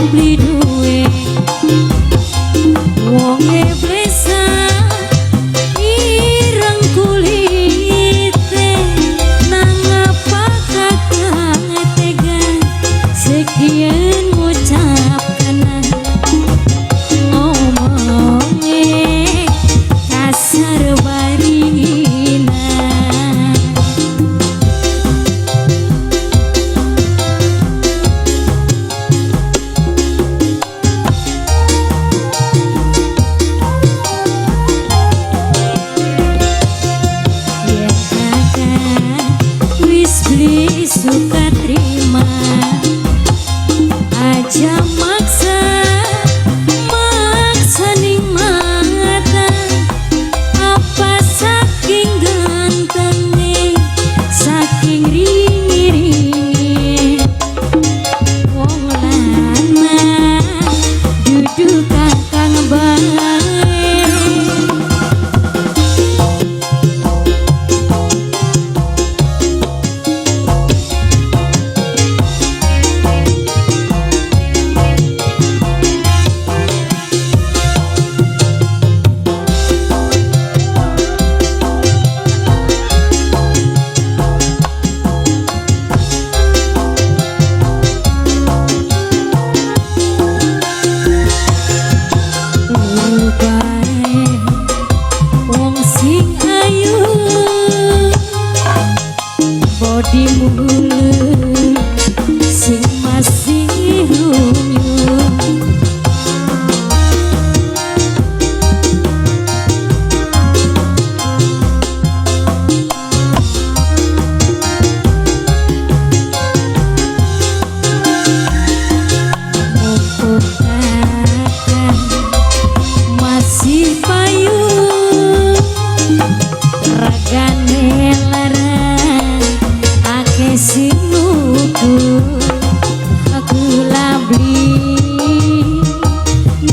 beli duwe wonge blesa ireng kulite nang apa kakang tega sekian ngucap kena ngomonge kasar barina. Yen kakang wis beli suka terima aja maksa maksa ning mata apa saking gantenge saking ringi-ringi wong lanang dudu kakang bae. Rupae wong sing ayu body mulus sing masih lunyu mumpung kakang masih payu ragane larang akeh sing nuku aku lah beli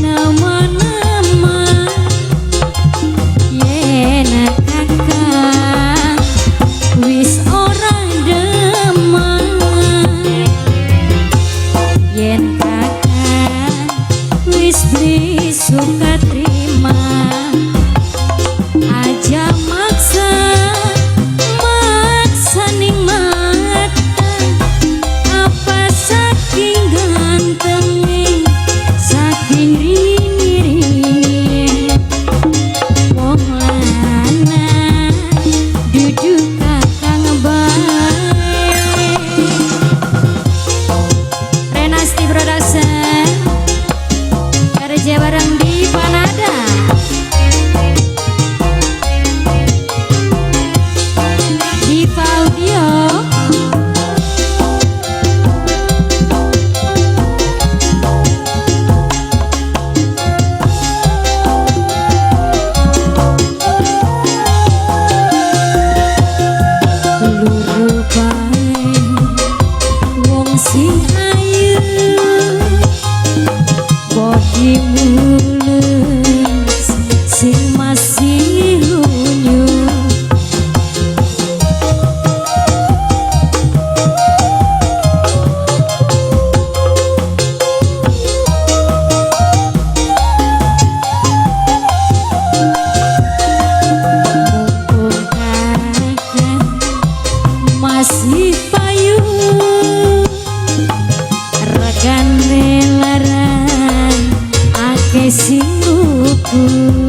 nama-nama yen kakang wis ora demen yen kakang wis beli suka terima aja maksa maksa ning mata apa saking gantenge saking ringi-ringi wong lanang dudu kakang bae. Renasti Production kerja bareng di Panada Diva Audio. Luru bae wong sing ayu body mulus sing masih lunyu mumpung kakang masih payu regane larang akeh sing nuku.